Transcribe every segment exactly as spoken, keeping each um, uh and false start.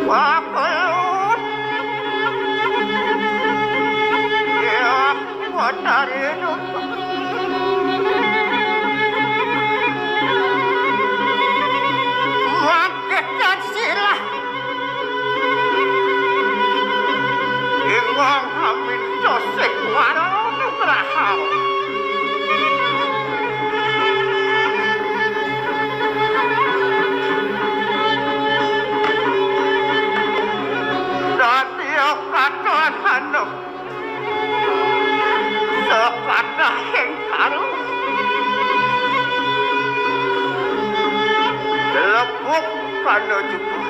Wakelut. Ya, Batarinu. Manggihan sira. Ingkang amin dosing waro nugraha. Dadi katon anu. Sakatahing karu. Lebuk kana jubah.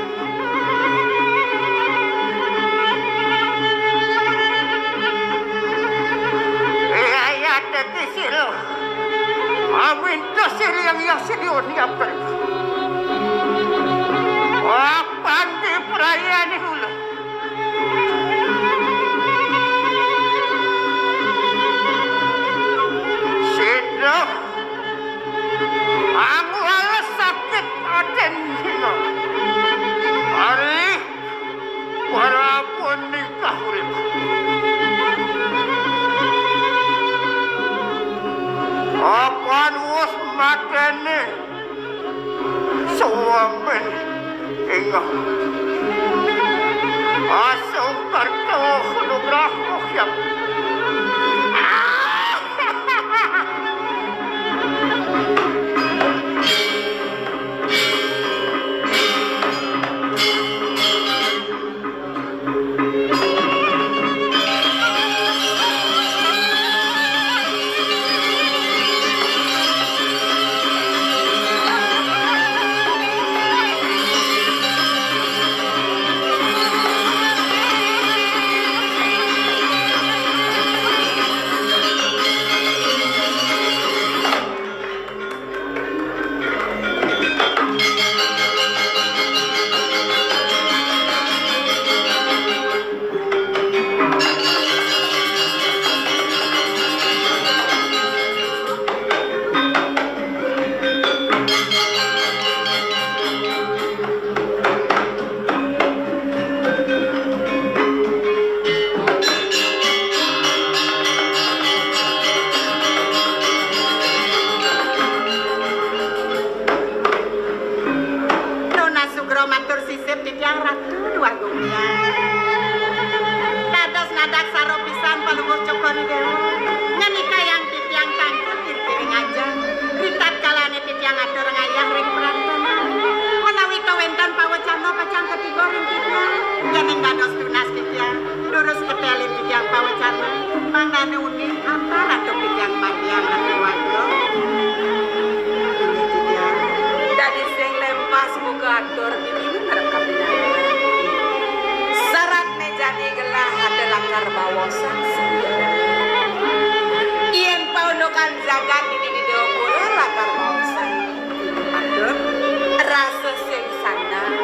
Iya, iya, teti sira. Aminta sira yang, yang sedion yapel. Apan di perayaan ulah. Sida angwala sakit aden hina. Ari para punika urip. Apan wus matene. Suwamen ingkang asung kerto nugraha hyang. Titiang Ratu Déwa Agung Hyang. Dados nadhaksara pisan Palungguh Cokor I Déwa. Ngenikayang titiang tangkil ring ajeng. Ritatkalané titiang atur ngayah ring pranten. Menawi kawénten pawecana pacang katiba ring titiang. Yéning dados tunas titiang, durus ketelin titiang pawecana. Mangdané uning ampal antuk titiang matiang Ratu Déwa Agung. Inggih titiang. Dadi sing lempas buka atur bibi ngarep kabinangan. Saratné jani gelah ada lakar bawosan sendiri. Yén paundukan jagat di dini Déwapura lakar bawosan. Atur rasa sing sandang,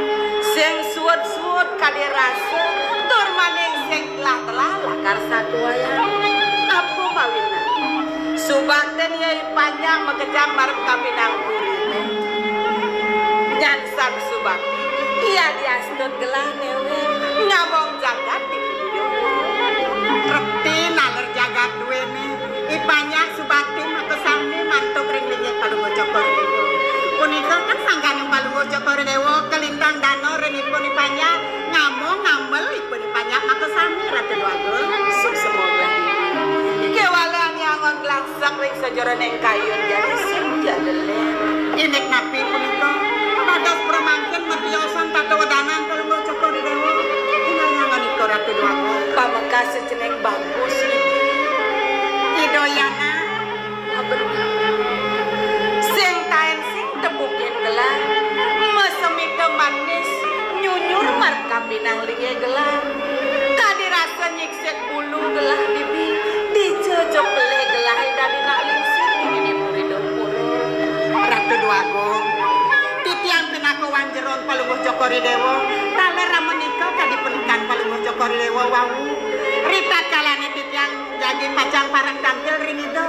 sing suud-suud kadi rasa, tur maning sing telah-telah lakar satuayang. Apa mawinan? Subaktin ya I Panjak makejang marep kabinang puriné. Nyan sang Subakti, ia diastun gelah néwé ngamong jagat di dunya. Repti naler jagat duéné, I Panjak Subakti makasami mantuk ring linggih Palungguh Cokor Déwa. Punika kan sangkaning Palungguh Cokor Déwa kalintang dana ring ipun I Panjak, ngamong ngamel ipun I Panjak makasami Ratu Déwa Agung. Suksma. Kéwala nyangon glangsek ring sajeroning kayun jani sing jadelé. Indik napi punika? Dados pramangkin matiosan tata wedanan Palungguh Cokor Déwa. Inayang nika Ratu Déwa Agung. Pamekas cening bagus, Ibu. Ida Yana. Aben. Sing taén sing tepukin gelah. Masemita manis nyunyur marep kabinang linggih gelah. Kadi rasa nyiksik bulu gelah bibi. Dija ja pelih gelah dadi nak lingsir ring puri Déwapura. Ratu Déwa Agung. Titiang pinaka wanjeran Palungguh Cokor I Déwa. Taler amunika kadi pendikan Palungguh Cokor I Déwa wau. Ritatkalané titiang jagi pacang pareng tangkil ring Ida.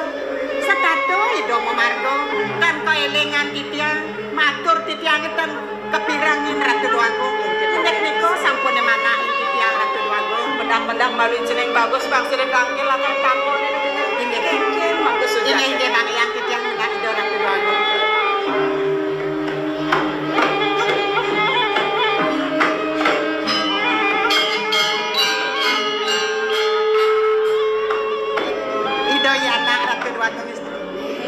Setata Ida mamarga, tan kaélingan titiang, matur titiangé ten kapirengin Ratu Déwa Agung. Indik nika sampun manah titiang Ratu Déwa Agung. Medang-medang malu cening bagus bangsa tangkil lakar tangkil. Inggih. Kénkén mangda sujati. Inggih, inggih, Bang Hyang titiang mendak Ida Ratu Déwa Agung. Ida Hyang Ratu Déwa Agung.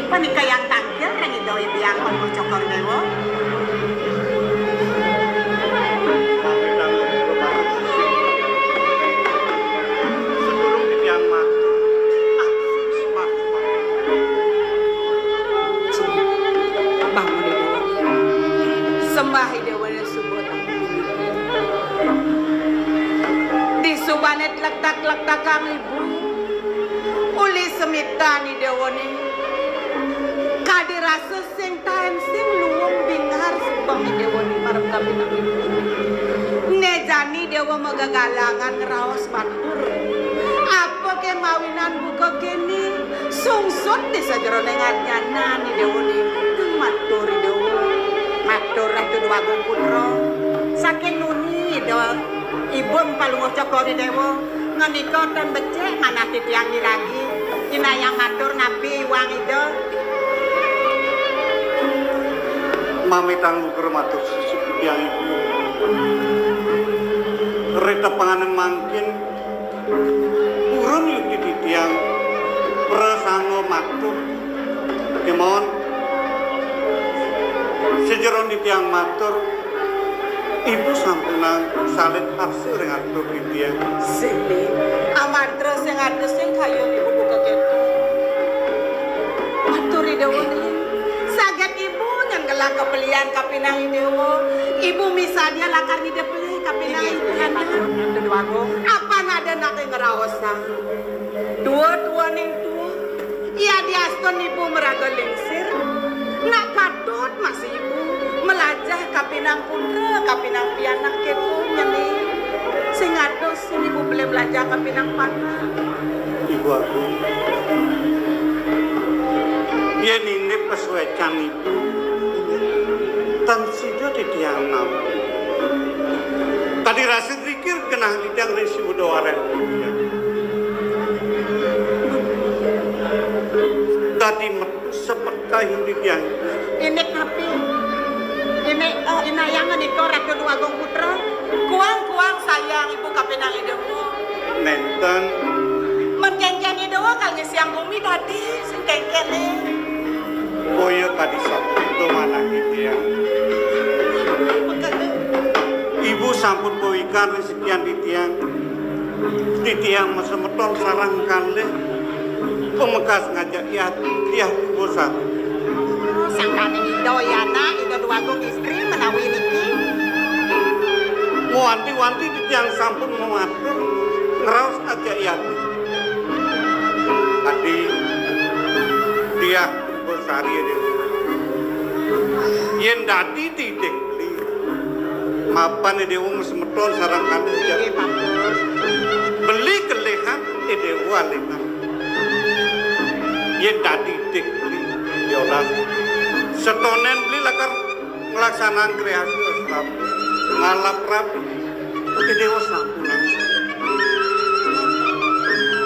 Panikayang tangkil ring Ida Hyang Palungguh Cokor Déwa. Sadurung titiang matur, atur sembah. Bangun, Ida. Sembah Ida Déwa suba. Disubané tlektak-tlektakang ibu. Uli semitan I Déwané. Kadi rasa sing taén sing luung bingar subeng I Déwané marep kabinang ibu. Né jani Déwa magagalangan ngraos batur. Apa ké mawinan buka kéné? Sungsut di sajeroning adnyanan I Déwané. Matur I Déwa. Matur Ratu Déwagung Putra. Saking nuni Ida Ibun Palungguh Cokor I Déwa, ngandika tan becik manah titiang miragi, inayang matur napi iwang Ida. Mamitang lugra matur suksma titiang Ibu. Ritepengané mangkin, purun yukti titiang prasangga matur. Kémaon, sajeroning titiang matur, Ibu sampunang salin harsa ring atur titiang. Sini, amantra sing ada sing kayun Ibu buka kéto. Matur I Déwané. Saget Ibu nyen gelah kapelian kapinang I Déwa. Ibu misadia lakar ngidih pelih kapinang Ibu. Inggih, matur, matur Déwagung. Apan ada nak ngraosang. Tua-tuaning tua. Yadiastun Ibu maraga lingsir. Nak patut masih Ibu melajah kapinang putra, kapinang pianak kéto nyeni. Sing atos sing Ibu beli melajah kapinang panak. Ibu Agung. Yén indik pasuécan Ibu, tan sida titiang nampi. Kadi rasa pikir genah titiang ring Siwuda Warén. Dadi metu sepet kayun titiang. Indik napi? Indik, eh, Inayang menika Ratu Dwagung Putra. Kuang-kuang sayang ibu kapining Ida Dawa. Nenten. Men kengken Ida Dawa kal ngisiang bumi dadi sing kengkene. Boya kadi sabda manah titiang. Ibu sampun pawikan ring sikian titiang. Titiang masemeton sareng kalih pamekas ngajak Yah, Yah Kumbasari. Sangkaning Ida Yana, Ida Dwagung Istri menawi niki. Mawanti-wanti titiang sampun mamatur ngraos ajak Yah. Adi, Yah Kumbasari, Dewa. Yen dadi titik beli, mapan Dewa semeton sareng kalih. Nggih, Pak. Beli kelihan Dewa alinan. Yen dadi dik beli, yolas. Setonen beli lakar nglaksanaan kreasi Islam. Ngalap rabi. Dewa sampunang.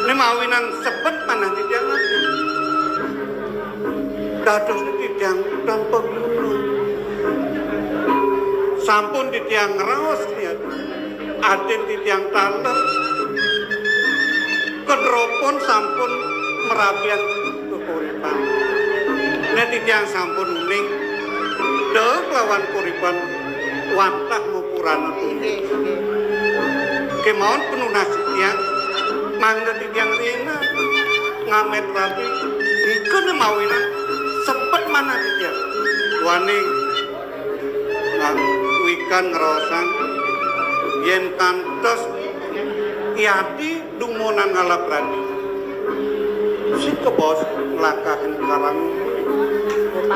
Ini mawinan sebet manah titiang ati. Dados titiang tanpa guna. Sampun titiang ngraos niat. Adin titiang taler. Kedropon sampun merabian kekuripan. Nek titiang sampun uning, dek lawan kuripan wantah mupurana. Inggih, inggih. Kemawon penunas titiang, mangda titiang rina ngamet rabi. Nika nek mawinan sebet manah titiang. Waning Nah, wikan ngraosang yen kantos yadi dumunan ngalap rabi. Sing kebos nglangkahin karang.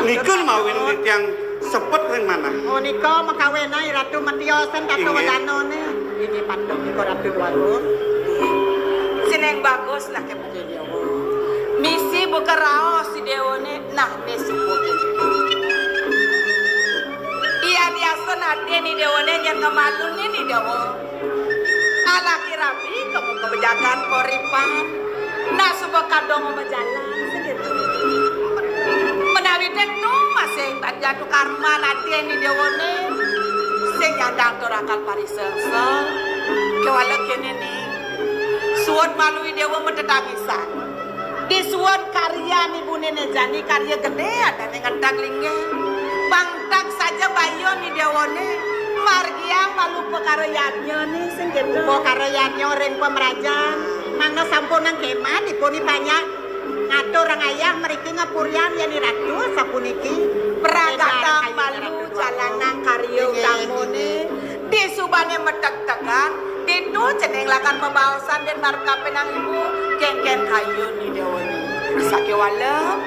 Nika mawin titiang sepet ring manah. Oh, nika makawenahi Ratu Metiosen Ratu Inggih. Wedanane. Inggih patut nika Ratu Dwagung. Sining bagus lah. Misi buka raos si Dewane, nah, ne suku. Iya biasa nate ni Dewane yang kemalun ni, ni Dewa. Alaki rabi kamu kebejakan koripan. Nah, suba kadong majalan segitu. Menawi tu masih tak jatuh karma nate ni Dewane. Sing nyandang turakal parisengsa. Kewala kene ni. Suud malu Dewa metetangisan. Disuud karyan ibune ne jani karya gede adane ngentag linggih. Pangtag saja bayun ni Dewane margiang malu pakara yadnyane sing gitu. Pakara yadnya ring pamrajan. Mangda sampunang kemah dipuni panyak ngaturang ayah mriki ngapurian yani ratu sapuniki. Pragatang malu jalanang karya utamane. Disubane metegtegan, ditu cening lakar mabaosan den marep kapining ibu, kengken kayun ni Dewane. Sakewala,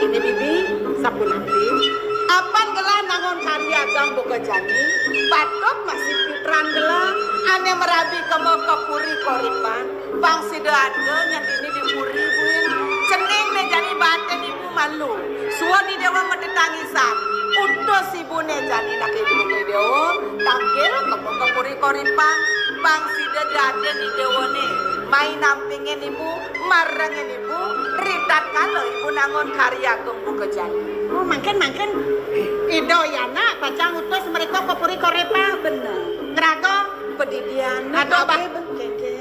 ini bibi, sapunapi? Apan gelah nangun karya agang boga jani, patut masih pitran gelah, ane merabi kema kapuri koripan, pang sida ada nyang dini di puri, buin. Cening ne jani batin ibu malu. Suud ni Dewa metetangisan. Utus ibune jani nak ibu ni Dewa. Tangkil kemu kepuri koripan. Pang sida jadin ni Dewa ni. Mai nampingin ibu, marengin ibu, ritat kala ibu nangun karya agung buka jani. Oh, mangkin, mangkin. Ida yana pacang utus mereka kepuri koripan. Bener. Ngeraga. Pedidian. Aduh, bah.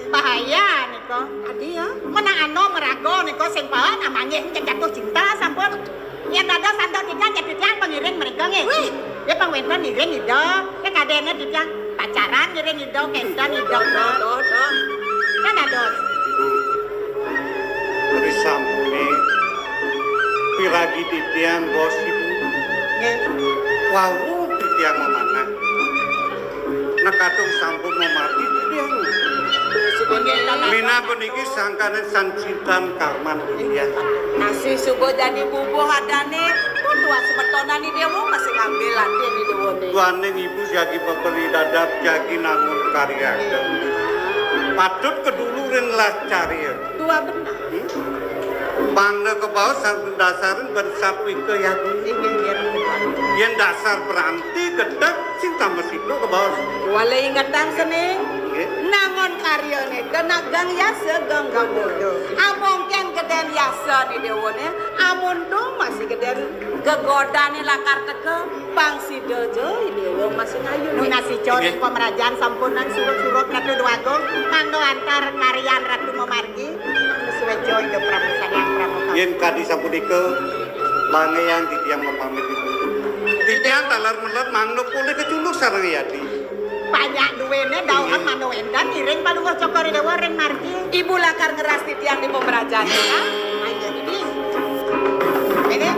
Bahaya nika. Adi ya. Menang anu meraga nika sing pawan amanggih jatuh cinta sampun. Yen dados sandok titiang, ya titiang pangiring mrika nggih. Wih. Ya pang wenten ngiring ida, ya kadene titiang pacaran ngiring ida, kenten ida. Doh, doh, doh. Kan dados. Ibu, risampune piragi titiang bos ibu. Nggih. Wau titiang memanah. Nek kadung sampun mamati titiang. Minab niki sangkane sancintan karman titiang. Masih suba jani bubuh adane, pun dua semetonan ni Dewa masih ngambil latihan ni Dewa ni. Duaning ibu jagi peperi dadap, jagi nangun karya. Patut kedulurin lah cari. Dua benar. Mangda kebaos sampun dasarin ben sapika yadi. Inggih, inggih. Yen dasar beranti gedeg sing tambah siko kebaos. Wala ingetang sene. Nggih. Nangun karyane kena gang yasa gang goda. Amongken geden yasa ni Dewane, amun tu masih geden gegodane lakar teka, pang sida ja Dewa. Masih ayu. Nunas ijo ring pamrajan sampun nang surut-surut Ratu Déwagung, mangda antar karyan Ratu mamargi, mangda suwéja Ida Prabu Sang Hyang Pramupati. Yén kadi sapunika, pangéyan titiang mapamit. Titiang taler melet mangda polih kecunduk sareng yadi. Panjak duwéné dauhan mangda wénten ngiring Palungguh Cokor I Déwa ring margi. Ibu lakar ngeras titiang di pamrajan, ya. Ayo, ini. Ini.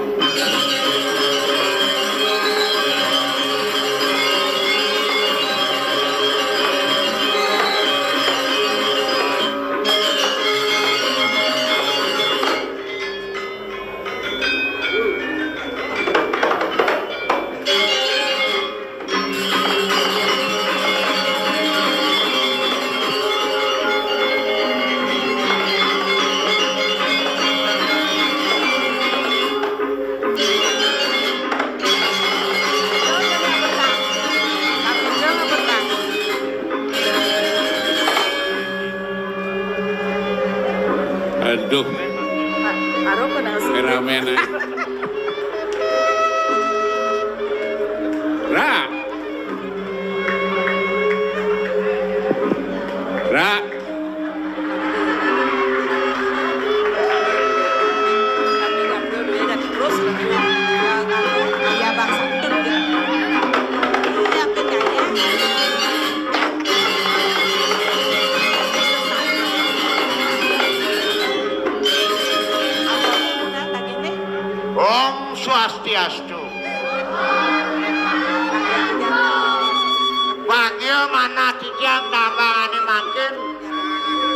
Aduh. Karo kena sih. Ramen, ah. Ra. Ra. Terus, ya, Bang Santun, gitu. Iya, bedanya. Om Swastiastu. Bagya manah titiang tambangané mangkin,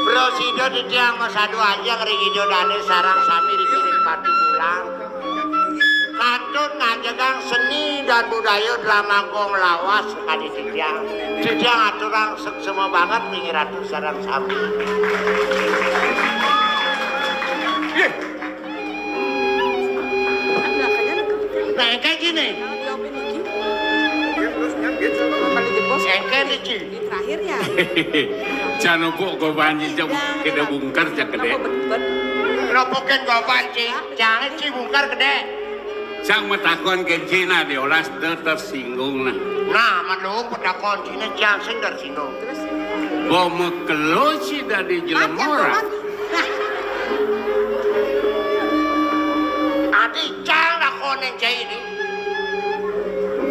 prasida titiang masadu ajeng ring Ida Dané sareng sami ring Batubulan. Kantun ngajegang seni dan budaya Drama Gong Lawas kadi titiang. Titiang aturang seksema banget ring Ratu sareng sami. Nah, engké gini. Engké niki. Ini terakhir ya. Jan empuk goban ci, cang kéné bungker, cang gedé. Kenapa kén goban ci? Cang ci bungker gedé. Cang matakon kén ci, nah, diolas ter-, tersinggung, nah. Nah, melu patakon ci, nah, cang sing tersinggung. Terus? Bo makelo ci dadi jelema, ra? Adi cang takonin cai né.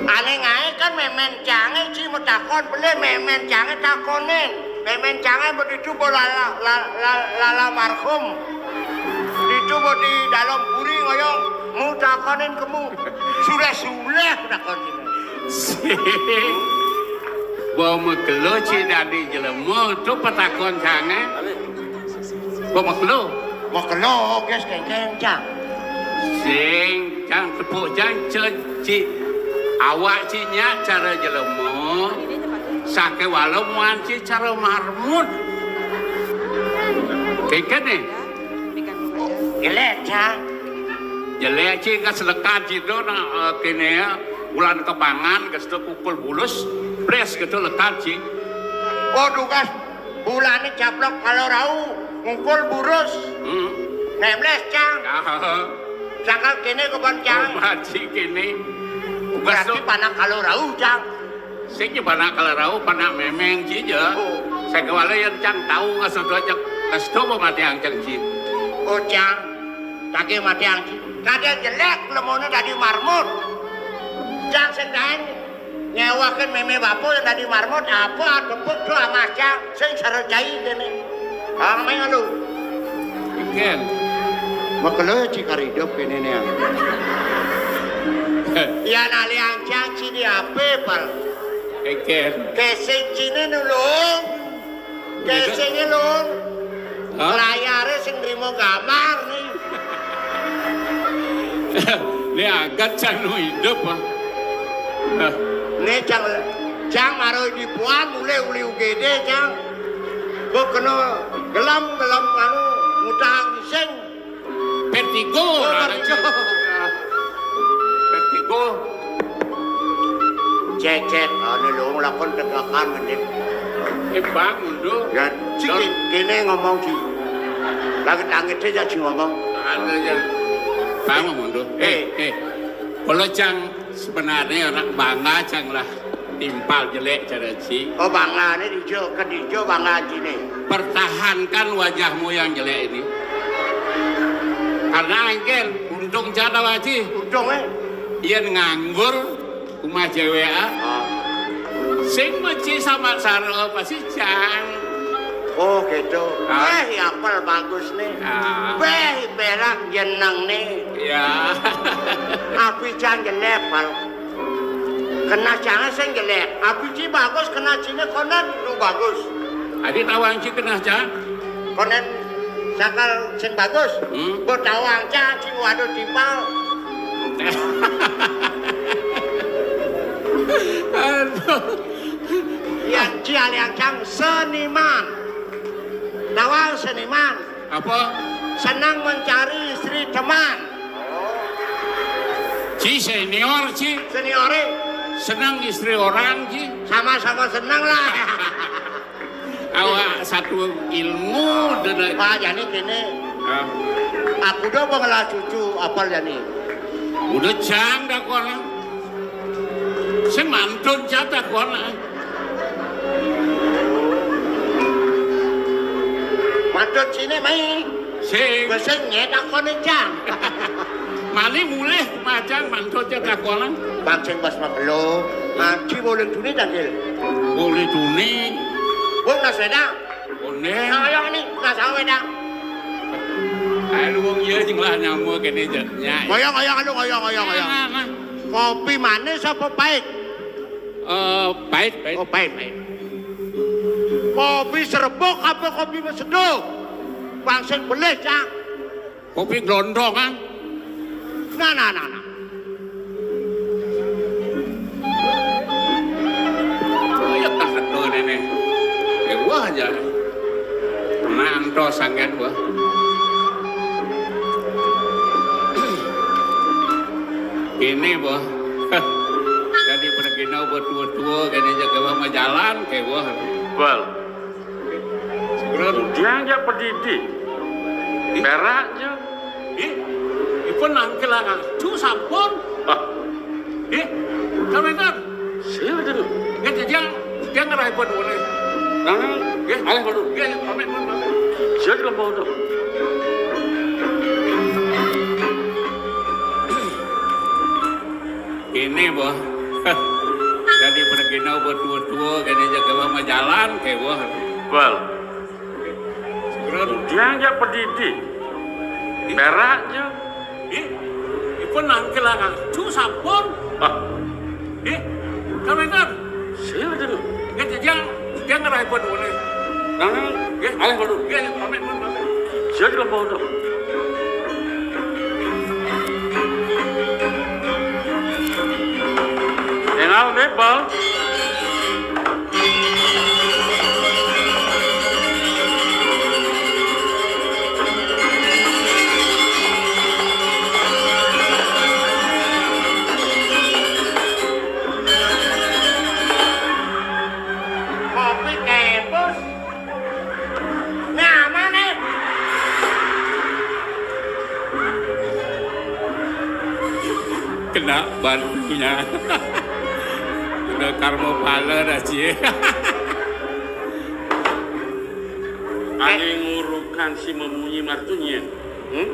Ané ngaé kan mémén cangé ci matakon, pelih mémén cangé takonin. Mémén cangé beditu bo lala, la-, la-, lala marhum. Ditu bo di dalam puri ngoyong, mu takonin kemu. Suléh-suléh takonin. Sing. Bo makelo ci dadi jelema, to patakon cangé. Bo makelo. Makelo, gés kéngkén, cang. Sing, cang tepuk cang, ci, ci. Awak ci nyak cara jelema. Sakéwala muan ci cara marmut. Kéngkén né. Jelék, cang. Jelék ci, ka selekan ci to, nah, eh, kéné ya. Bulan kepangan, ka setu kukul bulus, blés gitu lekan ci. Oh, dugas bulané caplok kala rau, ngukul burus. Hmm. Néblés, cang. Ah. Sangkal kéné kebon, cang. Oh, baci kéné. Berarti panak kala rau, cang. Sing ja panak kala rau, panak mémén ci ja. Oh. Sakéwala yén cang tau ngasodo cang, ngasodo pamatihan cang ci. Oh, cang. Kagé matihan ci. Kadén jelék lemoné dadi marmut. Cang sing taén. Nyéwakin mémé bapa yang dadi marmut, apa atepuk to amas cang, sing sara cai kéné. Amé lu. Iken. Makelo ci kar idup kéné né. Ya nalian cang ci di apa, Pal? Iken. Késing ciné nulung. Késingé, Lur. Hah? Layaré sing nrimo gambar né. Né agat cang nu idup, ah. Nah. Né cang, cang mara di puan mulih uli U G D, cang. Kok kena gelem-gelem anu ngutang sing. Vertigo, oh, vertigo. Vertigo. Cécét, anu lung lakon tegakan mending. Eh, Bang, mundur. Ya, ci kéné ngomong ci. Langit-langit aja ci ngomong. Ada ya. Bang, mundur. Eh, eh. Kalau cang sebenarnya orang bangga cang lah. Timpal jelek cara ci. Oh, bangane dijo, kedijo bangane cine. Pertahankan wajahmu yang jelek ini. Karena engken, untung cara waji. Untung, eh? Yen nganggur, rumah cewek, ah. Ah. Sing meci sama saro pasti cang. Oh, gitu. Ah. Eh, apel bagus nih. Ah. Beh, perak jeneng nih. Ya. Api cang jelek, Pal. Kena jangan sing jelek. Api ci bagus, kena cine konen lu bagus. Adi tawang ci kena cang. Konen sakal sing bagus. Hmm. Mbok tawang cang sing waduh timpal. Aduh. Yang ci aliang cang seniman. Tawang seniman. Apa? Senang mencari istri teman. Ci senior, ci. Seniore. Senang istri orang, ci. Sama-sama senang lah. Awak satu ilmu, dene. Pak, jani kene. Ah. Aku do pengelah cucu, apal jani. Udah cang dah kono. Sing mantun cang dah kono. Mantun sini, mai. Sing. Wis sing nyek takone, Cang. Mani mulih, Majang, mantun cek takonan. Bang sing pas mabelo, ngaji boleh duni ta, Gil? Boleh duni. Wong nas wedang. Boleh. Nah, ayo ni, nas wedang. Ayo lu wong iya sing lah nyamuk kene, Cak. Nyak. Ngoyong, ngoyong, anu, ngoyong, ngoyong, ngoyong. Nah, nah, nah. Kopi manis apa pahit? Eh, pahit, pahit. Oh, pahit, pahit. Kopi serebok apa kopi seduh? Bang sing belih, Cang. Kopi glondongan. Nah, nah, nah, nah. Oh, ya tak ada nenek. Eh, wah aja. Nanto sangen, wah. Ini, wah. Jadi pergi nau buat tua-tua, kene aja ke bawah jalan, kayak wah. Bal. Segera. Udah aja pedidi. Ih. Perak aja. Ih, ipun nangkil lah, Kang. Cu sampun. Ah. Ih, kamu kan? Sila dulu. Nggak, dia, dia ngerah ipun boleh. Nah, nah, nggih, alih baru. Nggih, pamit, pun, pamit. Siap, kalau mau tuh. Ini, boh. Jadi pergi nau buat tua-tua, kene aja ke bawah jalan, kayak boh. Bal. Dia aja pedidi. Ih. Perak aja. Ih, ipun nangkil lah, Kang. Cu sampun. Ah. Ih, kamu kan? Sila dulu. Nggak, dia, dia ngerah ipun boleh. Nah, nah, nggih, alih baru. Nggih, pamit, pun, pamit. Siap, kalau mau tuh. Enal, Bal. Kopi kempus. Nah, mana? Kena bantunya. Kena karma pala dah, cie. Angin ngurukan si memunyi martunyen. Hmm?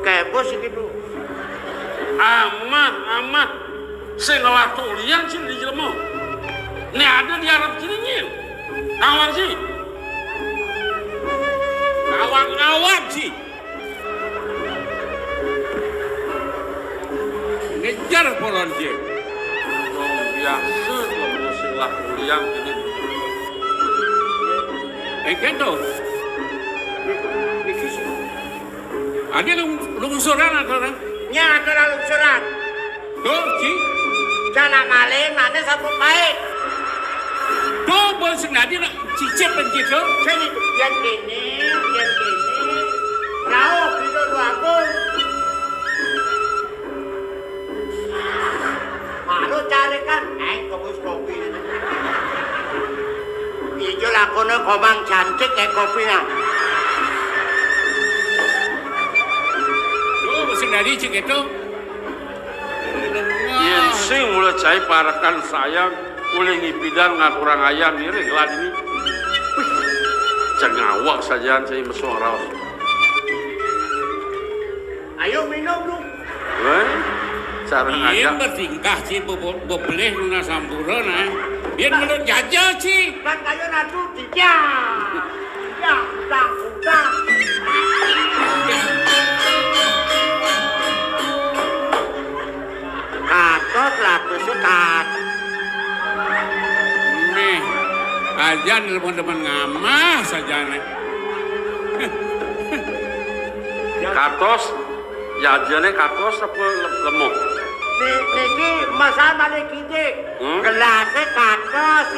Kebos iki, Bu. Amah, amah. Sing ngelah tulian sing dijelema. Nek ada di Arab sini, nyil. Nawang sih. Nawang-nawang sih. Ngejar polon, Cik. Dong biasa, kalau sing lah kuliah ini. Eh, kento. Ada lung-, lungsuran atau orang? Nya, ada lungsuran. Tuh, Cik. Cana maling, mana sapu pae? Tuh, bos senadi nak cicip kan gitu. Sini, yang ini, yang ini. Rauh, gitu, lu aku. Malu cari kan, eh, kebus kopi. Ijo lakone komang cantik kayak kopi nah. Tuh, bos senadi cik itu. Yen Sing mula cai parekan sayang, ulih ngipidan ngaturang ayah ngiring lah dini. Wih, cengawak sajaan cai mesuang raos. Ayo minum lu. Wéh, sareng aja. Bertingkah ci bebelih nunas sampura nah. Biar menurut jaja ci. Kan kayo natu tiga. Ya, utang, utang. Katos lah tusukan. Nih, aja demen-demen ngamah saja nih. Katos, ya aja nih katos apa le-, lemuk? Ni-, niki masalah malih kidik. Hmm? Gelasnya katos.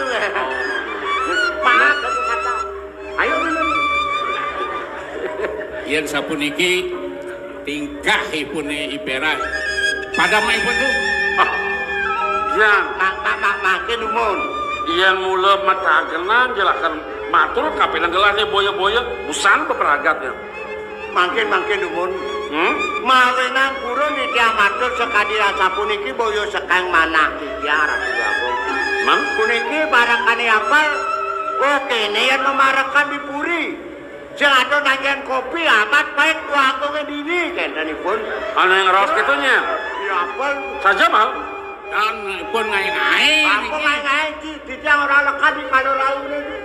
Maaf, satu kata. Ayo minum. Yén sapuniki tingkahipun Ipera. Padamaipun tuh. Ah, ya. Mak, mak, mak, makin dumun. Yén mula matagenan jelakan matur kapining gelasnya boya-boya, busan peperagatnya. Mangkin, mangkin dumun. Hmm? Mawinan purun Ida matur sakadi asapuniki boya sekang manah Ida Ratu Agung. Man? Puniki barakane apal. Oh, kene yen memarekan di puri. Sing ada nanjen kopi amat baik tuakunge dini kentenipun. Ana yang raos ketonya. Ya apal. Saja mal. Kan pun ngai-ngai. Aku ngai-ngai, Ci. Dijang ora lekad di kalo raune, Ci.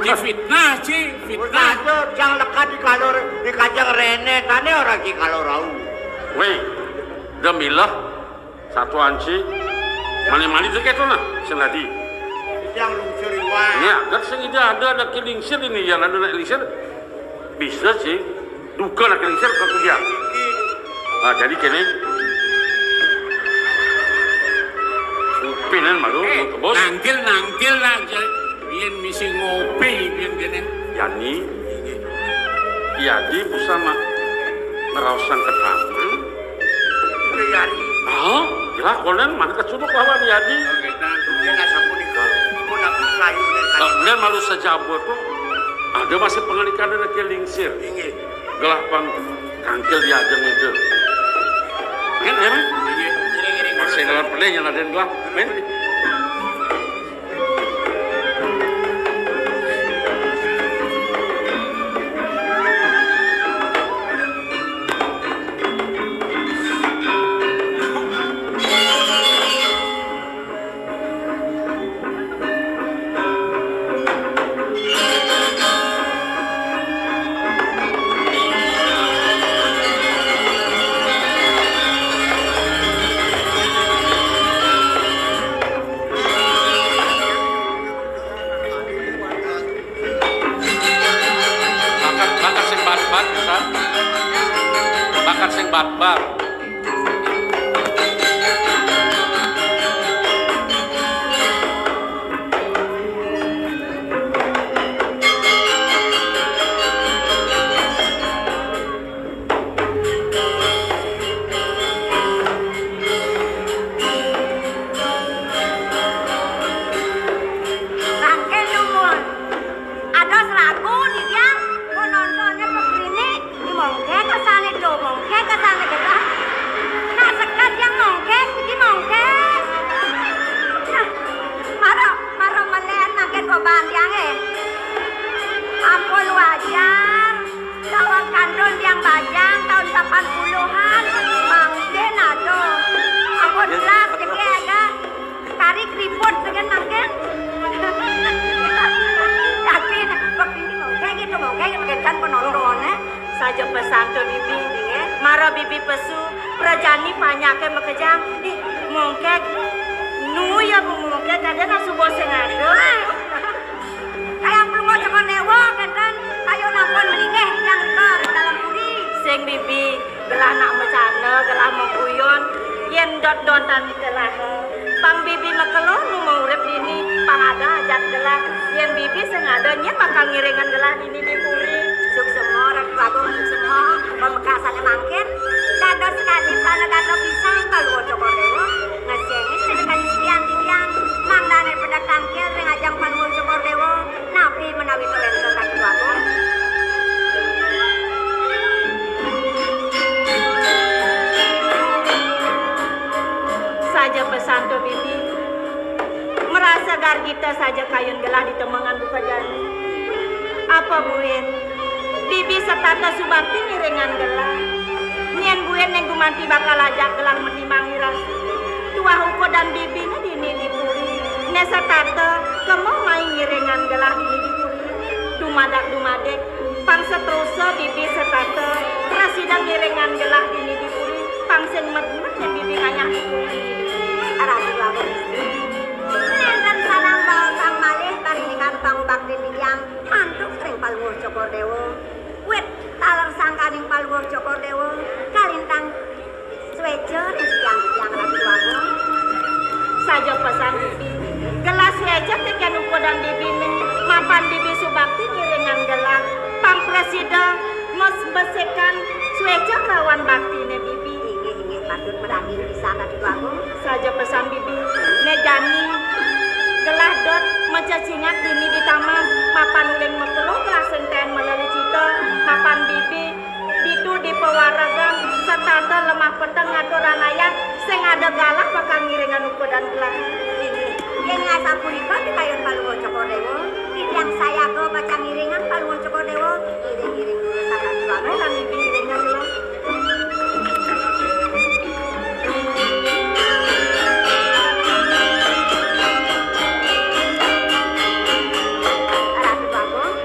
Ci fitnah, Ci. Fitnah. Ora, Ci, jang lekad di kalo, di kajang rene, tane ora di kalo rau. Wéh, demilah satu anci. Mali-mali itu keto nah, sing tadi. Dijang lungsur iwak. Iya, kan sing ide ada, ada ki lingsir ini, ya, ada naik lingsir. Bisa sih. Duka nak lingsir ka kudian. Ah, jadi kene. Kopi nan malu, eh, bos. Nangkil, nangkil lah, ja-, biyen misi ngopi, biyen kene. Yani, Yadi busana ngeraosan keterangan. Iya, Yadi. Ah, ya, konen mana kecuduk lawan Yadi. Oke, nah, dia nak sapu di kau. Pun aku kayu dan kayu. Ah, dan malu saja buat tuh. Ada masih pengalikan dan lagi lingsir. Inggih. Gelah pang kangkil diajeng itu. Kan, ya, Mas? Iya, ngiring-ngiring. Masih dalam pelih yang ada gelah, men. Bakat, bakat sing barbar, Ustaz. Bakat sing barbar. Mangke dumun. Ados lagu ni dia, mau nontonnya begini, di mongke ke sana, do mongke ke sana, gitu. Nah, sekat yang mongke, di mongke. Nah, maro, maro melihat makin kau bandiang, eh. Ampun wajar. Lawan kandun tiang bajang tahun delapan puluhan, mangkin aduh. Ampun belas, jadi ada kari keriput dengan mangkin. Tapi, begini, mau kayak gitu, mau kayak gitu, kan penontonnya. Saja pesan ke bibi, ya. Mara bibi pesu, prajani panyake makejang. Ih, mongkek. Nu ya, Bu, mongkek, ada nasubo sing ada. Kayang pelungguh Cokor Dewa, kenten, ayo nampun melinggih yang ke dalam bumi. Sing bibi, gelah nak macana, gelah maguyon, yen dot-dotan gelah. Pang bibi makelo nu maurip dini, pang ada ajat gelah. Yen bibi sing ada, nyen bakal ngiringan gelah dini di puri. Suksema, Ratu Agung, suksema, pamekasane mangkin. Dados sekali prana gatra pisan kaluhur Cokor Dewa. Ngesengin sedekah titiang-titiang. Mangdane pada tangkil ring ajang panuwun Cokor Dewa. Napi menawi to wénten Ratu Agung? Sagar gita saja kayun gelah di temengan buka jani. Apa buin? Bibi setata subakti ngiringan gelah. Nyén buin neng gumanti bakal ajak gelah menimbang iras. Tuah ukudan bibiné dini di puri. Né setata kema mai ngiringan gelah dini di puri. Dumadak-dumadek, pang seterusé bibi setata prasida ngiringan gelah dini di puri. Pang sing medmet yén bibi ngayah di puri. Ratu Agung. Nénten sareng baosang malih parindikan pangubaktin titiang mantuk ring Palungguh Cokor Déwa. Wit taler sangkaning Palungguh Cokor Déwa kalintang suéca ring titiang-titiang Ratu Agung. Saja pesan bibi. Gelah suéca tekén ukudan bibiné, mapan bibi subakti ngiringan gelah. Pang prasida mes-, besikan suéca kelawan baktiné bibi. Inggih, inggih, patut madaging pisan, Ratu Agung. Saja pesan bibi, né jani gelah dot macacingak dini di taman, mapan uling makelo gelah sing taén malelicita, mapan bibi ditu di pawaregan, setata lemah peteng ngaturang ayah, sing ada galah bakal ngiringan ukudan gelah. Inggih. Yén asapunika di kayun Palungguh Cokor Déwa, titiang sayaga pacang ngiringan Palungguh Cokor Déwa, iring-iring durus Ratu Agung. Ayo, lan bibi iringan gelah. Ratu Agung,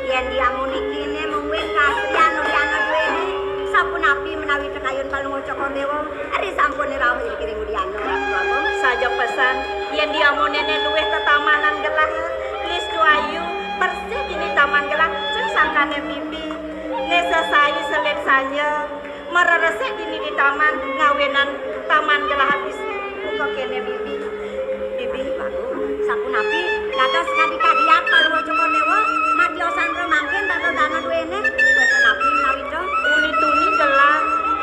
yén diamun niki né mungguing kaasrian udiana duéné, sapunapi menawi tekayun Palungguh Cokor Déwa, ari sampun rauh ing kiring udiana, Ratu Agung. Saja pesan, yén diamuné né luwih tetamanan gelah, listu ayu, bersih dini taman gelah, cén sangkané bibi. Né sesai selit sanja, mareresik dini di taman, ngawinan taman gelah abis. Muka kéné bibi. Bibi, sapunapi, dados kadi-kadian Palungguh Cokor Déwa, matiosan pramangkin dados dana duéné, wénten napi menawi to? Uli tuni gelah,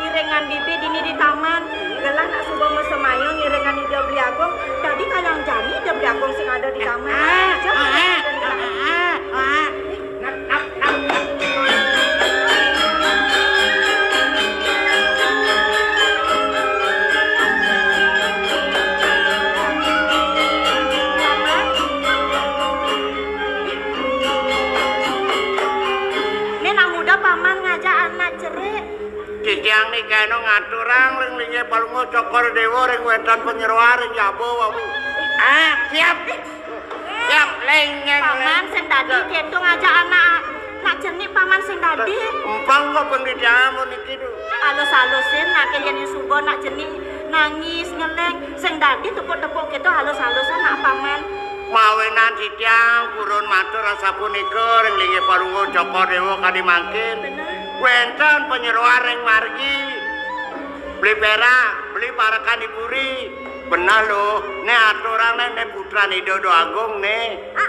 iringan bibi dini di taman, gelah nak suba masemaya ngiringan Ida Beli Agung, dadi kayang jani Ida Beli Agung sing ada di taman. Ah, ah, ah, ah, ah. Né nak nguda paman ngajak anak cerik. Titiang nika anu ngaturang ring linggih Palungguh Cokor Déwa ring wénten panyeroan ring jaba wau. Ah, siap. Yap, léngéng. Paman, sing dadi kéto ngajak anak, nak cenik, paman, sing dadi. Empang kok pendidikan niki, Du. Alus-alusin, nak yén suba nak cenik nangis, ngeléng, sing dadi tepuk-tepuk kéto alus-alusan, nak paman. Mawinan titiang purun matur asapunika ring linggih Palungguh Cokor Déwa kadi mangkin. Bener. Wénten panyeroan ring margi. Beli pérak, beli parekan di puri. Beneh lo, né aturang né, né putran Ida Déwa Agung né. Ah.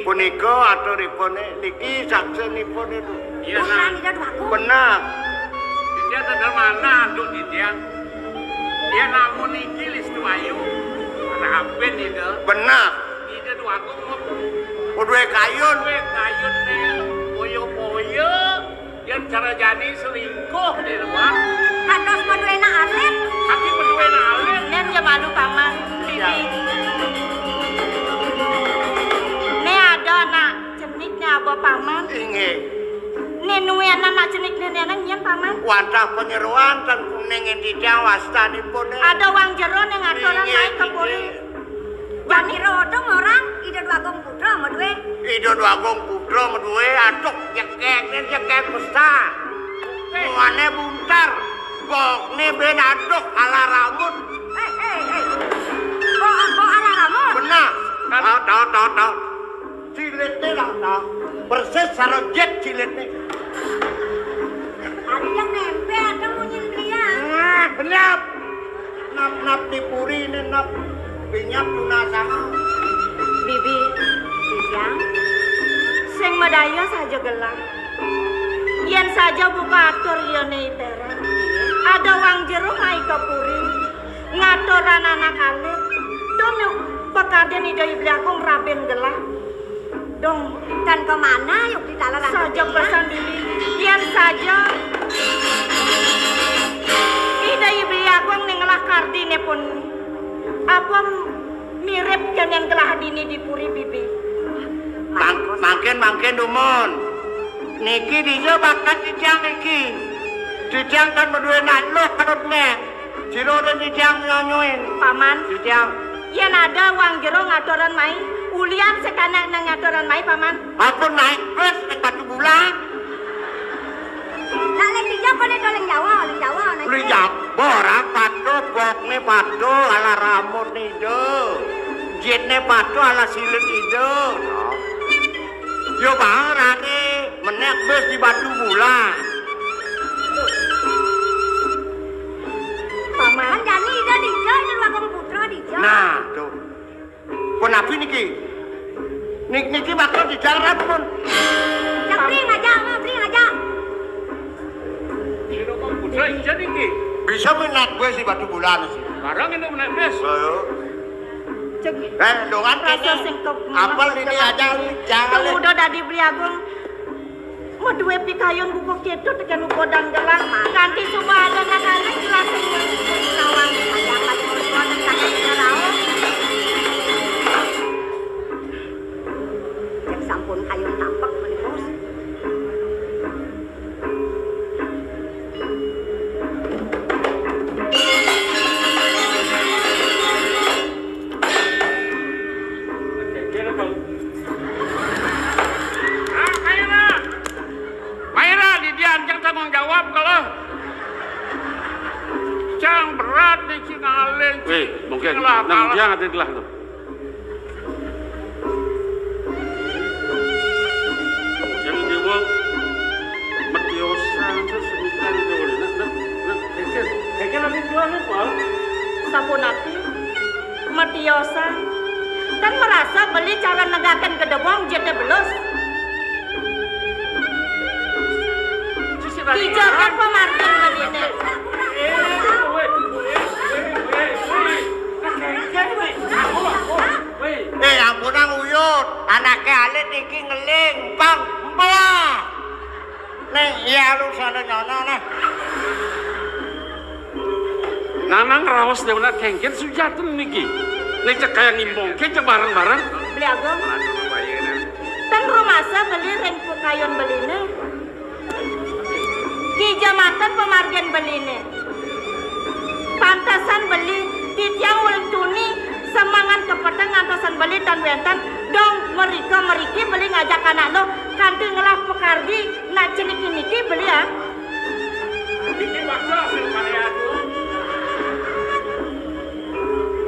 Punika aturipun né, niki saksinipun itu. Iya, nah. Putran Ida Déwa Agung. Beneh. Titiang sedeng manah antuk titiang. Yén amun niki listu ayu, rapin Ida. Beneh. Ida Déwa Agung mah. Kudu kayun. Kudu kayun né, poyo-poyo. Yén cara jani selingkuh di luar. Kantos maduéna alit. Kaki maduéna alit. Nén ja malu paman. Iya. Bibi. Né ada anak cenik né aba paman. Inggih. Né nuwun anak cenik né, né nyén paman. Wantah panyeroan ten kuning titiang wastanipun. Ada wang jero né ngaturang. Inggih, naik ke puri. Inggih. Jani rodo ngorang Ida Déwa Agung Putra madué. Ida Déwa Agung Putra madué, atuk jekek, né jekek besar. Muané buntar, gokné bén aduk ala ramut. Eh, eh, eh. Gok, gok ala ramut? Beneh. Tah, tah, tah, tah. Jilitné lah, tah. Persis sareng jit jilitné. Adi yang némpé ada munyin dia. Nah, benyap. Nap-nap di puri né nap. Benyap tunasanga. Bibi, Titiang, sing madaya saja gelah. Yén saja buka atur iyané I Pérak, ada wang jero mai ka puri, ngaturang anak alit, tur nyuk pakardin Ida I Beli Agung rabin gelah. Dong. Tan ka manah yuk ditalaran. Saja pesan dini, yén saja Ida I Beli Agung né ngelah kardiné pun. Apa Mirip kenen gelah dini di puri bibi. Mang-, mangkin, mangkin dumun. Niki dija bakat titiang niki. Titiang kan madué anak luh parutné. Sira ora titiang nyonyoin. Paman. Titiang. Yén ada wong jero ngaturan mai, ulian sekanak nang ngaturan mai, Paman. Aku naik bus naik batu bulan. Nak lek dija koné do leng Jawa, leng Jawa, naik bus. Leng Jawa, orang patuh, bokné patuh, ala rambut ida. Jitné patuh, ala silit ida. Yo bang rane menek bus di batu bulan. Paman. Kan jani ida dija, ida Luagung Putra dija. Nah, tuh. Pun napi niki? Nik-, niki bakal didarat pun. Cak bring aja, mah bring aja. Ida Luagung Putra ija niki. Bisa minat gue si batu bulan sih. Barang itu menek bus. Ayo. Cek. Eh, dongan rasa kene. Sing kep-, apel ini aja, jangan. Udah dadi Beli Agung. Madué pikayun buka kéto tekén ukodan gelah. Kanti suba ada nak anak jelas sing nawang. Ada apa sing ukodan kagak bisa rauh. Cek sampun kayun tampek menih, Bos. Ah, Maira! Maira, didian cang tanggung jawab kalau cang berat di Cingalin. Wih, mungkin nang dia ada gelah tuh. Yang dewa metiosan sesulitan dewa. Nah, nah, nah, keke, keke lagi keluar nih, Pak. Sapunapi metiosan dan merasa beli cara negaken gedebong jete belus. Sisi tadi. Dijaga pemargin begini. Eh, weh, weh, weh, weh, weh. Nah, keke, weh. Wah, wah, wah. Eh, ampunang uyut, anake alit iki ngeling, Bang. Mbah. Ning iya lu sale nyono neh. Nanang raos dewana kengken sujaten niki. Ning cek kaya ngimbongke cek bareng-bareng. Beli Agung. Ten rumasa beli ring pukayun beline. Ki jamaten pamargin beline. Pantesan beli titiang ulun tuni semangan kepeteng ngantosan beli tan wenten dong merika meriki beli ngajak anak lo kanti ngelah pekardi nak ceniki niki beli ah. Bikin bakso hasil karya tuh.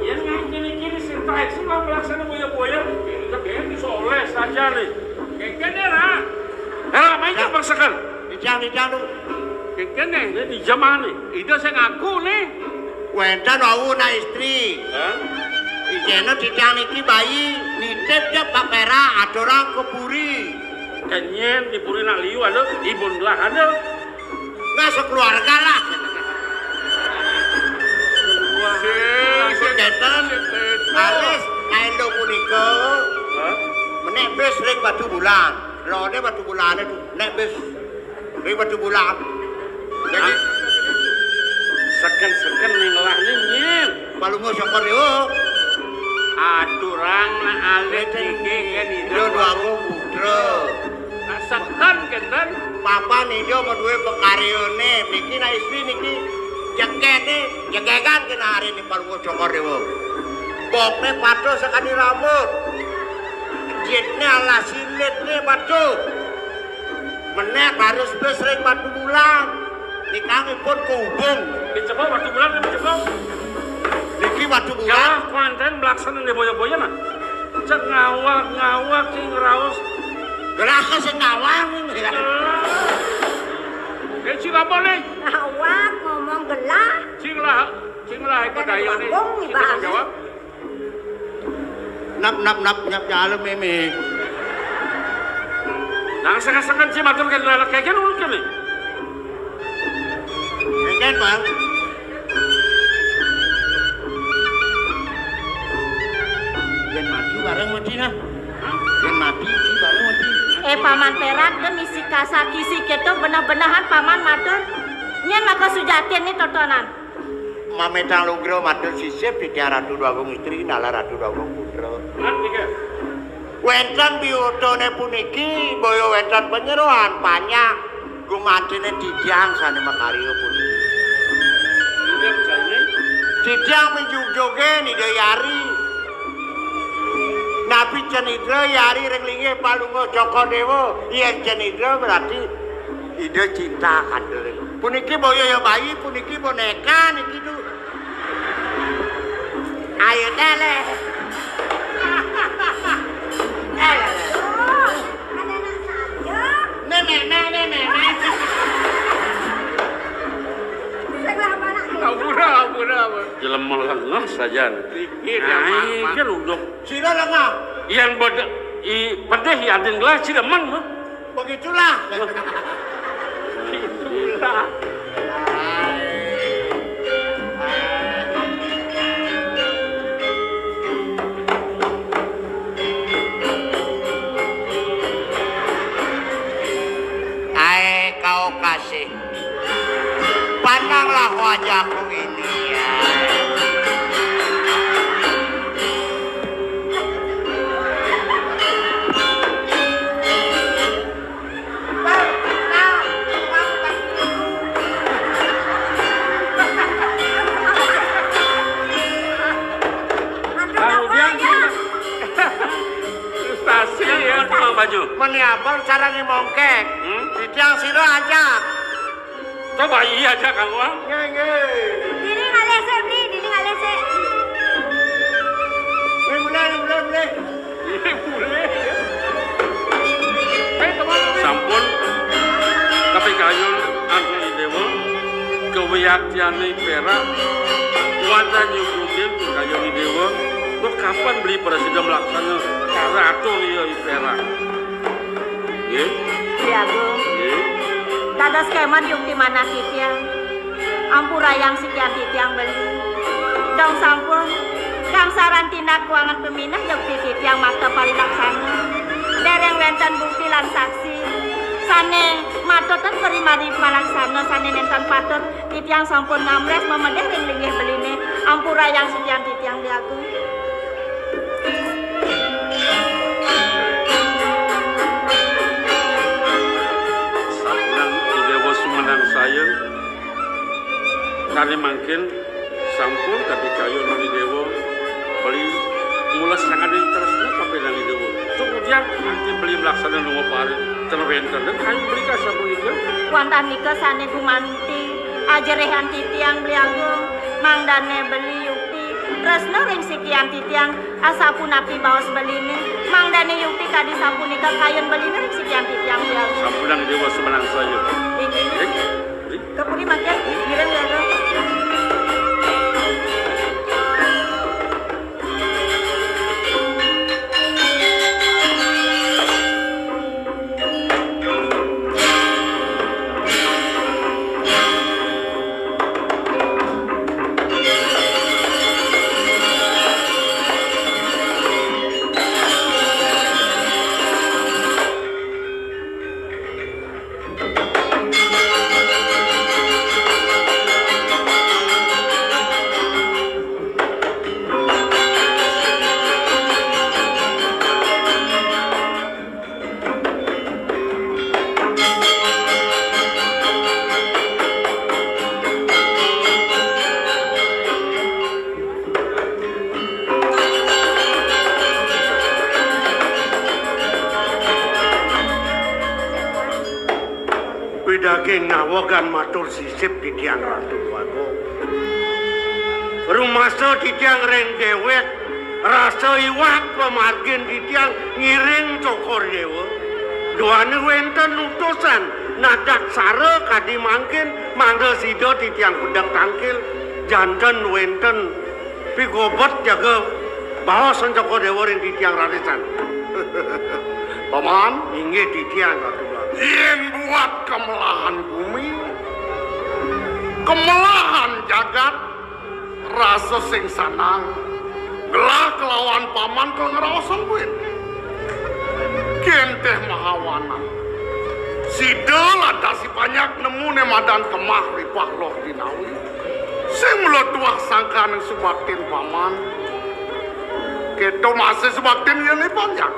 Yang nganti niki sing taek sih mah melaksana boya-boya. Tapi bisa oleh saja nih. Kengken ya, Ra. Hera, main ya, paksakan. Dijang, dijang tuh. Kengken nih, ini di zaman nih. Ida saya ngaku nih. Wenten wau nak istri. Hah? Ijeno dijang niki bayi, nitip ya Pak Pera, aturang ke puri. Kenyen di puri nak liu ada, ibun belah ada. Nah, sekeluarga lah. Sing, sing, keten, sing, harus kain do punika. Hah? Menek bis ring batu bulan. Lone batu bulane tuh, nek bis ring batu bulan. Jadi, hah? Seken-seken ning lah ning nyen. Palungguh Sokor Dewa. Aturang nak alit niki kan Ida Dwagung Putra. Nak seken kenten. Papan Ida maduwe pekaryane. Niki nak istri niki jegene, jegegan kena hari ni Palungguh Sokor Dewa. Bokne patuh sakadi rambut. Jitne ala silitne patuh. Menek harus bes ring batu bulan. Nikang ipun kehubung. Dicoba batu bulan, dicoba. Niki batu bulan. Ya, konten melaksana di boya-boya nah. Cek ngawak, ngawak, sing raos. Gelah sing ngawang. Gelah. Eh, sing apa nih? Ngawak, ngomong gelah. Sing lah, sing lah, ikut ayo nih. Ngomong nih, Bang. Jawab. Nap, nap, nap, nyap, nyalem, meme. Nang seken-seken si matur kene anak keken ulun kene. Keken, Bang. Yen mati bareng mati nah. Yen mati iki bareng mati. Eh, Paman Perak, den isi kasaki si keto benah-benahan Paman matur. Nyen maka sujatin ni totonan. Mametang lugra matur sisip titiang Ratu Déwagung Istri, nalar Ratu Déwagung Putra. Wénten biutane puniki, boya wénten panyeroan panjak gumantiné titiang sané makarya puniki. Titiang minjugjuge Ida Yari. Napi cenidra Yari ring linggih palungguh Cokor Déwa? Yén cenidra berarti Ida cinta kadere. Puniki boya ya bayi, puniki boneka niki tu. Ayo tele. Tele. Nenek, nenek, nenek. Ampura, ampura, ampura. Jelema lengeh sajan. Iki dia, Mak, Mak. Iki lho, Dok. Sira lengah. Yang beda, i, pedih ya, adin gelas, sira mang, Mak. Begitulah. Begitulah. Ai, kau kasih. Pandanglah wajahku ini, ya. Kemudian frustasi ya, Bang Baju. Meni abang cara ngimongkek. Hmm? Titiang sira ajak. Coba iya aja, Kang Wang. Nggih, nggih. Dini ngalih sik, Bli, dini ngalih sik. Nggih, mulai, mulai, mulai. Nggih, mulai. Sampun kapikayun antuk Idewa, kawiyaktyané perak, wantah nyuguhin pikayun Idewa, kok kapan Beli prasida mlaksana karaton iya i perak? Nggih. Beli Agung. Nggih. Dados kemawon yukti manah titiang. Ampurayang sikian titiang beli. Dong sampun. Kang saran tindak kuangan peminah yukti titiang makta parilaksana. Dereng wénten bukti lan saksi. Sané matuten pari mari palaksana sané nénten patut titiang sampun ngamres mamedih ring linggih beliné. Ampurayang sikian titiang Beli Agung. Sapunapi Idewa sumenang saya, kadi mangkin sampun kapikayun Idewa beli ngulas sanganing tresna kapining Idewa. Kemudian nanti beli melaksana lunga pari ten wénten dan kayu beli kasapunika. Wantah nika sané gumanti ajerihan titiang Beli Agung, mangdané beli yukti tresna ring sikian titiang. Asapunapi baos beliné, mangdané yukti kadi sapunika kayun beliné ring sikian titiang Beli Agung. Sampunang Idewa sumenang saya. Inggih. Inggih. Ka puri mangkin, ngiring Beli Agung. Pidaging nawegan matur sisip titiang Ratu Déwagung. Rumasa titiang ring déwék rasa iwak pamargin titiang ngiring Cokor Déwa. Duaning wénten utusan nadaksara kadi mangkin mangda sida titiang pedek tangkil janten wénten pigobet jaga baos Cokor Déwa ring titiang raris. Paman, inggih titiang Ratu Déwagung. Yén buat kemelahan bumi, kemelahan jagat, rasa sing sanang, gelah kelawan paman kal ngraosan buin. Kéntéh mahawana. Sida lantas si panjak nemu né madan kemah ripah loh dinawi. Sing mula tuah sangkaning subaktin paman. Kéto masih subaktin yén panjak.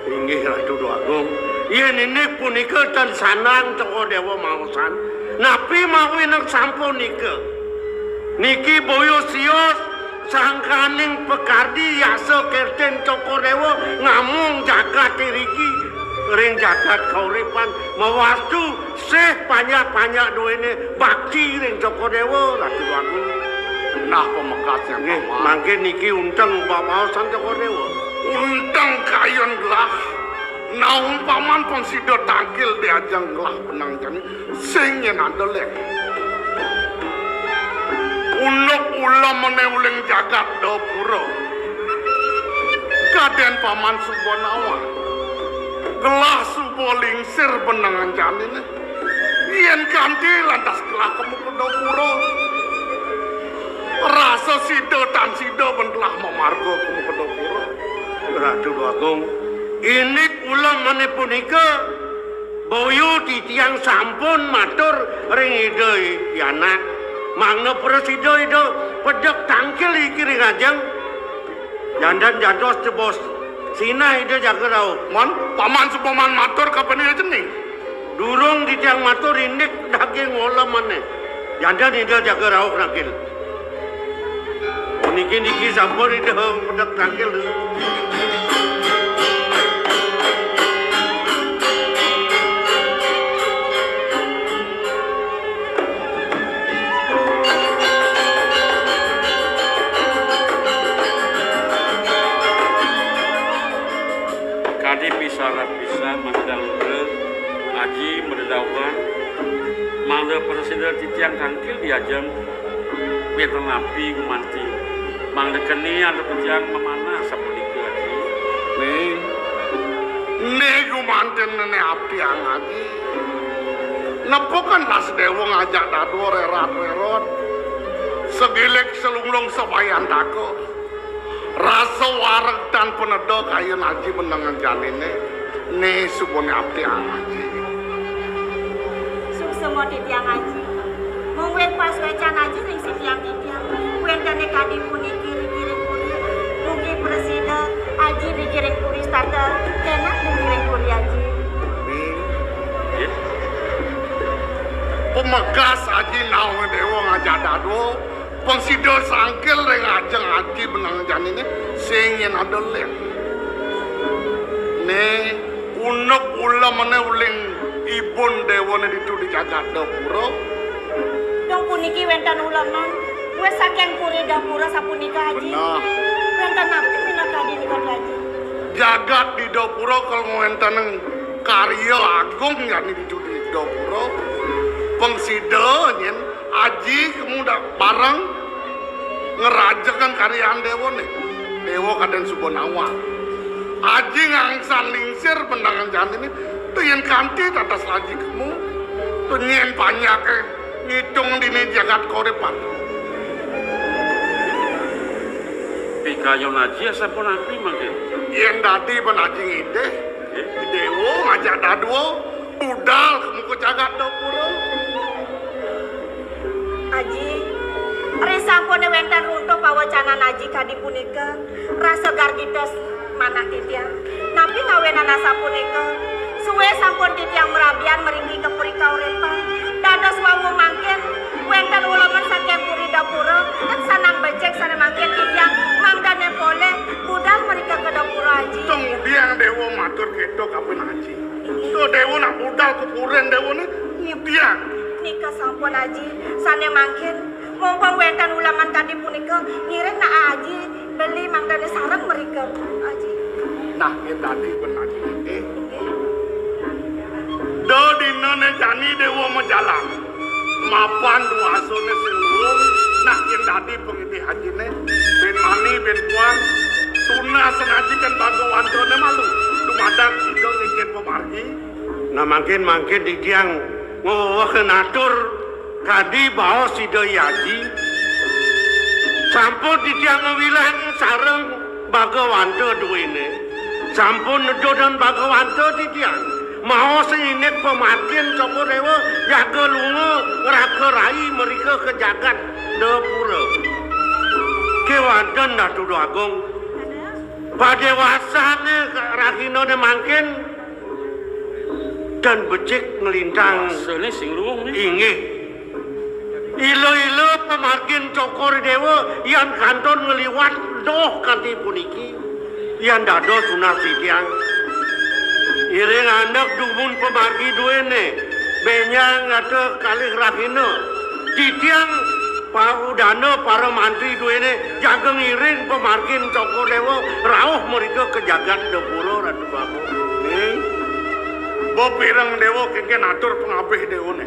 Inggih Ratu Déwa Agung. Yén indik punika tan sandang Cokor Déwa maosan. Napi mawinan sapunika? Niki boya sios sangkaning pakardi yasa kertin Cokor Déwa ngamong jagat iriki ring jagat kauripan mawastu sih panjak-panjak duéné bakti ring Cokor Déwa, Ratu Agung. Nah, pamekasnya, nggih, paman. Mangkin niki unteng babaosan Cokor Déwa. Unteng kayun gelah. Nah, umpaman pang sida tangkil di ajeng gelah benang jani, sing yén ada lén. Unduk ulemané uling jagat Dapura. Kadén paman suba nawang. Gelah suba lingsir benang janiné. Yén kanti lantas gelah kemu ka Dapura. Rasa sida tan sida ben telah mamarga kemu ka Dapura. Ratu Agung, indik ulemané punika, boya titiang sampun matur ring Ida Yanak, mangda prasida Ida pedek tangkil iki ring ajeng. Janten jantos tebos sinah Ida jaga rauh. Mon, paman supaman matur kapan Ida cening? Durung titiang matur indik daging ulemané. Janten Ida jaga rauh nangkil. Puniki niki sampun Ida pedek nangkil. Kadi pisarat pisan Mas Dalura, Aji madadauhan, mangda prasida titiang tangkil di ajeng, wénten napi gumanti, mangda keni antuk titiang mamanah sapunika, Aji. Ning, né gumantiné aptiang, Aji. Nepukan Las Déwa ngajak dadua rerat-rerot. Segilik selunglung sabayantaka. Rasa wareg tan paneda kayun Aji benang janiné. Né subané aptiang Aji. Suksma titiang Aji. Mungguing pasuécan Aji ring sisian titiang. Wéntené kadi puniki ring ngiring puri. Mugi prasida Aji ring ngiring puri setata kénak ring ngiring puri Aji. Ning, pamekas Aji nawang déwa ngajak dadua. Pang sida sangkil ring ajeng Aji benang janiné, sing yén ada lén. Né, unduk ulemané uling ibun déwané ditu di jagat Dapura. Dong puniki wénten uleman, wis saking puri Dapura sapunika, Aji. Benah. Wénten napi minakadi nika, Aji? Jagat di Dapura kal ngwéntenang karya agung jani ditu di Dapura. Pang sida nyén Aji kemu da-, bareng ngrajegang karyan déwané. Déwa kadén suba nawang. Aji ngangsan lingsir benang janiné, to yén kanti tatas Aji kemu, to nyén panjaké ngitung dini jagat kauripan. Pikayun Aji sampun napi mangkin? Yén dadi ben Aji ngidih, déwa ngajak dadua, budal kemu ka jagat Dapura. Aji, risampuné wénten runtuh pawecanan Aji kadi punika, rasa gargita manah titiang. Napi ngawinang asapunika? Suwé sampun titiang marabian mriki ka puri kauripan. Dados wau mangkin, wénten uleman saking puri Dapura, tan sanang becik sané mangkin titiang mangdané polih budal mrika ka Dapura, Aji. Tong biang déwa matur kéto kapan Aji. To déwa nak budal ka purin déwané, ngudiang. Nika sampun, Aji. Sané mangkin, mumpung wénten uleman kadi punika, ngiring nak Aji beli mangdané sareng mrika, Aji. Nah, yén dadi ben Aji nggih. Da dinané jani déwa majalan. Mapan duasané sing luung, nah yén dadi pangidih Ajiné, bin mani, bin puan, tunas Aji kan bagawantané malu, dumadak sida ngicén pamargi. Nah, mangkin-mangkin titiang ngwéwéh natur kadi baos Ida Aji. Sampun titiang ngwilang sareng bagawanta duéné. Sampun nedudan bagawanta titiang. Maos indik pamargin Cokor Déwa jaga lunga ngraka rai mrika ka jagat Dapura. Kéwanten Ratu Agung. Padéwasané rahinané mangkin tan becik nglintang. Déwasané sing luung né. Inggih. Ila-ila pamargin Cokor Déwa yan kantun ngliwat doh kanti puniki. Yan dados tunas titiang. Iring andhak dumun pamargi duéné, bénjang ngata kalih rahina. Titiang paudana para mantri duéné jaga ngiring pamargin Cokor Déwa rauh mrika ka jagat Dapura, Ratu Bagus. Ning, bepireng déwa kénkén atur pangabih déwané.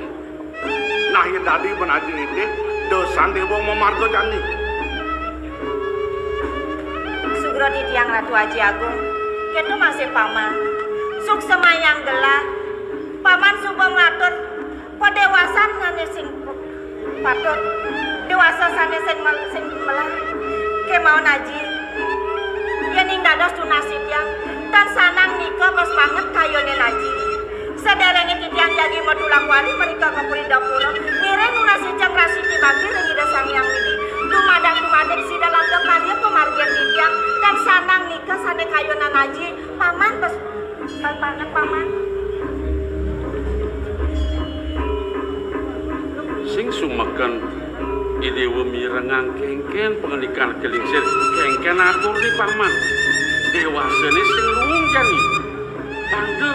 Nah, yén dadi ben aji nitih, dosan déwa mamarga jani. Sugra titiang Ratu Aji Agung, kéto masih Paman. Suksemayang gelah, Paman suba ngatur padéwasan sané sing patut, déwasa sané sing mel-, sing melah. Kémaon Aji, yéning dados tunas titiang, tan sanang nika bes banget kayunin Aji. Sadéréngé titiang jagi matulak wali mrika ka Puri Dapura, ngiring nunas iceng prasiti bakti ring Ida Sang Hyang Widhi. Dumadak dumadik sida labda karya pamargin titiang, tan sanang nika sané kayunan Aji, Paman bes banget, Paman. Sing sumeken I Déwa mirengang kénkén pangandikan Ki Lingsir, kénkén atur ni Paman. Déwasané sing luung jani. Mangda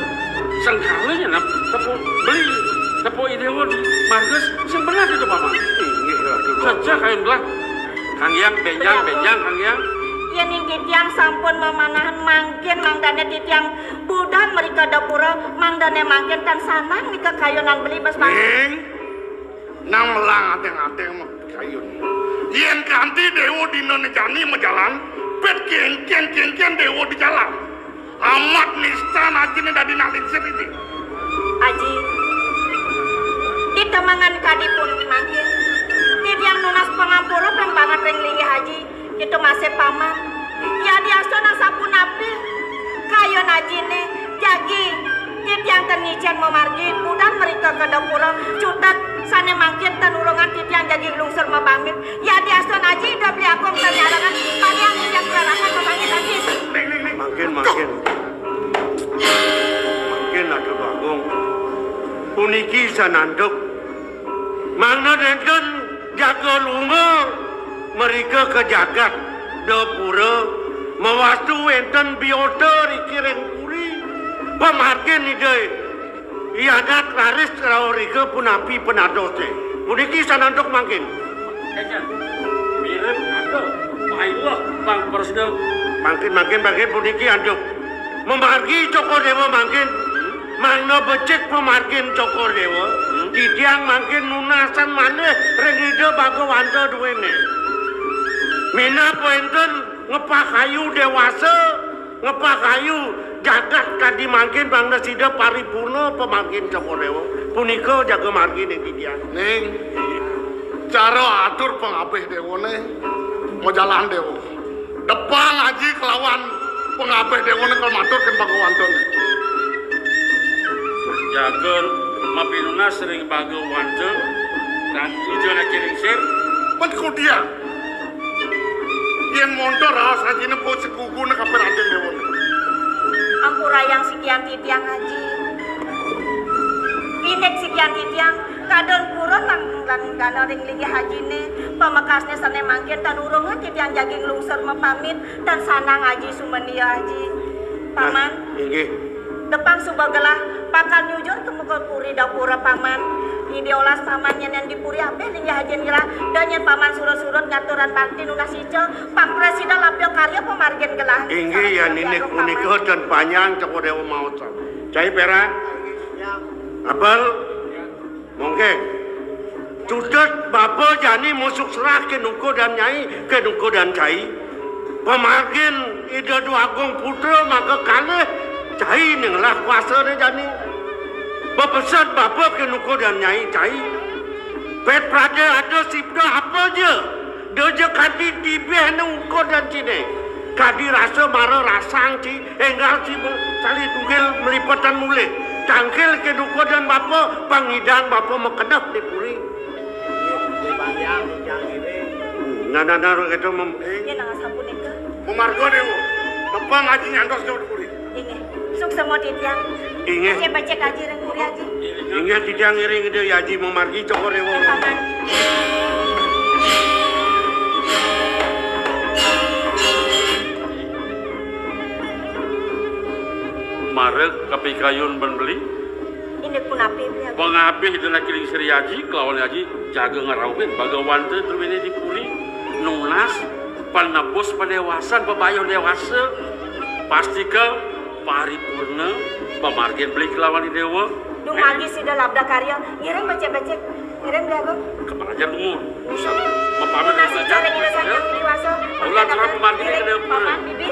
sengkala nyenem tepuk beli, tepuk I Déwa di marga sing bener itu, Paman. Inggih, Ratu. Saja kayun belah. Kang Hyang, bénjang, bénjang, Kang Hyang. Yéning titiang sampun mamanahan mangkin mangdané titiang budal mrika Dapura, mangdané mangkin tan sanang nika kayunan beli bes banget. Ning, nang melah ateng-ateng mah kayun. Yén kanti déwa dinané jani majalan, pét kénkén-kénkén déwa di jalan. Amat nistan ajiné dadi nak lingsir ini. Aji, ditemengan kadi pun mangkin. Titiang nunas pangampura pang banget ring linggih Aji. Kéto masih Paman. Yadiastun asapunapi kayun Ajiné, jagi titiang ten ngicén mamargi budal mrika ka Dapura, cutet sané mangkin ten urungan titiang jagi lungsur mapamit. Yadiastun Aji Ida Beli Agung ten nyarengan, padian titiang prarakan mapamit Aji. Ning, ning, ning. Mangkin, mangkin. Mangkin Ratu Agung. Puniki sananduk. Mangda nénten jaga lunga mrika ka jagat Dapura, mawastu wénten biota riki ring puri. Pamargin Ida Hyang Adat raris rauh rika punapi panadosé. Puniki sananduk mangkin. Mirip ada pailah pang prasida. Mangkin, mangkin, mangkin puniki anduk. Mamargi Cokor Déwa mangkin, mangda becik pamargin Cokor Déwa, titiang mangkin nunasan malih ring Ida Bagawanta duéné. Minab wénten ngepah kayu déwasa, ngepah kayu jagat kadi mangkin mangda sida paripurna pamargin Cokor Déwa. Punika jaga margi ning titiang. Ning, cara atur pangabih déwané, majalan déwa. Depang Aji kelawan pangabih déwané kal matur kén Bagawantané. Jaga mapinunas ring Bagawanta, lan ija nak kiring sir. Mén kudian. Yén montor raos Ajiné po seguguné kapirantin déwané. Ampurayang sikian titiang Aji. Indik sikian titiang, kadén purun lan, lan gana ring linggih Ajiné, pamekasné sané mangkin tan urungan titiang jagi nglungsur mapamit, tan sanang Aji sumandia Aji. Nah, Paman. Inggih. Depang suba gelah, pakan nyujur ka muka puri Dapura Paman. Ida olas Paman nyén di puri abih linggih Aji nira, da nyén Paman surut-surut ngaturan bakti nunas ica, pang prasida labda karya pamargin gelah. Inggih, yan indik punika tan panjang Cokor Déwa maosang. Cai perak. Apel. Mongkeng. Cutet bapa jani musuk serah kén uku dan nyai, kén uku dan cai. Pamargin Ida Dwagung Putra maka kalih, cai ning ngelah kuasané jani. Bepesen bapa kén uku dan nyai, cai. Pét prada ada sibda apa ja, da ja kanti tibih né uku dan ciné. Kadi rasa mara rasang ci, énggal ci salih tunggil malipetan mulih. Tangkil ké duka dan bapa, pangidan bapa makedeh di puri. Nah, nah, nah, kéto mem- Inggih, nang sapunika. Pamarga Déwa, tepang aji nyantos Déwa di puri. Inggih. Suksma titiang. Inggih. Becik-becik aji ring puri aji. Inggih titiang ngiring Ida Aji mamargi Cokor Déwa. Paman. Marep kapikayun ban beli. Inggih punapi, Bli Agung? Pangabih Ida Aji Lingsir Aji kelawan Aji jaga ngrauhin Bhagawanta druéné di puri nunas panebus padéwasan, pabayuh déwasa. Pastika paripurna pamargin beli kelawan Déwa. Dumargi sida labda karya, ngiring becik-becik. Ngiring, Bli Agung. Kepala aja lungun. Bisa mapamit. Masih cari Ida Sang Hyang Widi Wasa. Ulah curhat pamargin ké Déwa. Paman, Bibi.